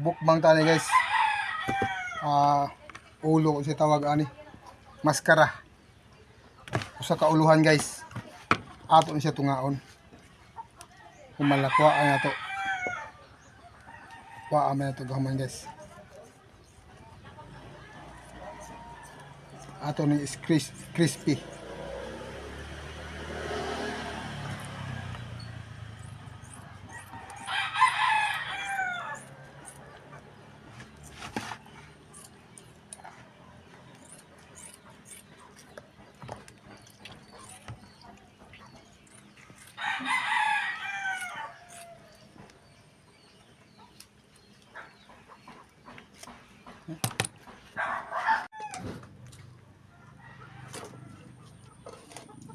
Magbukbang tayo, guys. Ah, ulo ko siya tawag ani. Maskara. Usa ka uluhan, guys. Ato ni siya tungaon. Humalakwa ang ato. Wa man ato gaman, guys. Ato ni is crispy.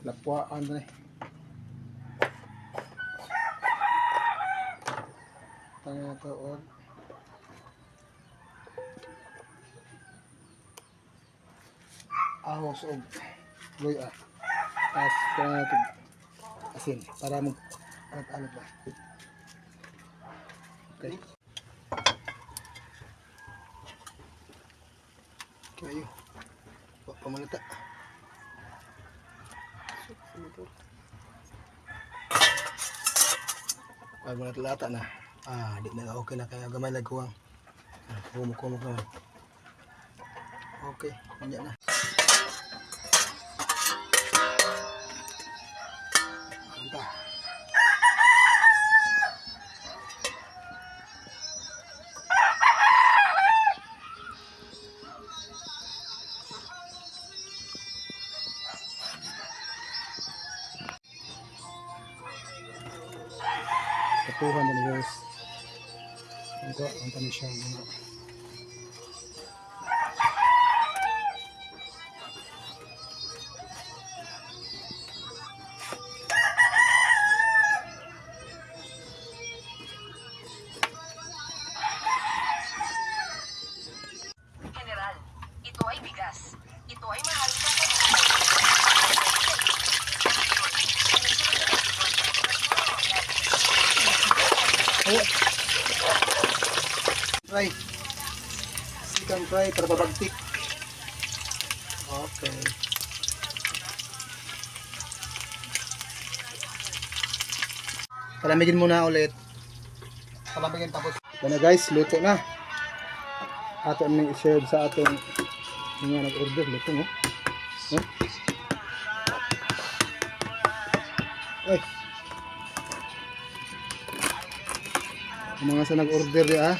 Lakwaan na eh. Tanga to og ahos og luya. Tapos tanga to asin para mag alat-alat ba. Okay. Kayo. Wa pa man ta. Pag wala lata na. Ah, di na okay na kaya gamay lang kuwang. Ah, kumuk-kumuk naman. Okay, kanya na. Kanta. Katuhan na ni guys. Ang ang tani siya mga. General, ito ay bigas. Ito ay mahal sa Oh. Fry. Chicken fry para babagtik. Okay. Palamigin muna ulit. Palamigin tapos. Yan na guys, luto na. Ato nang i-serve sa atong mga nag-order. Luto no? Huh? Ay. Ang mga sa nag-order di ah.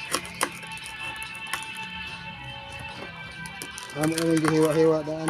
Amo naman gihiwa-hiwa daan.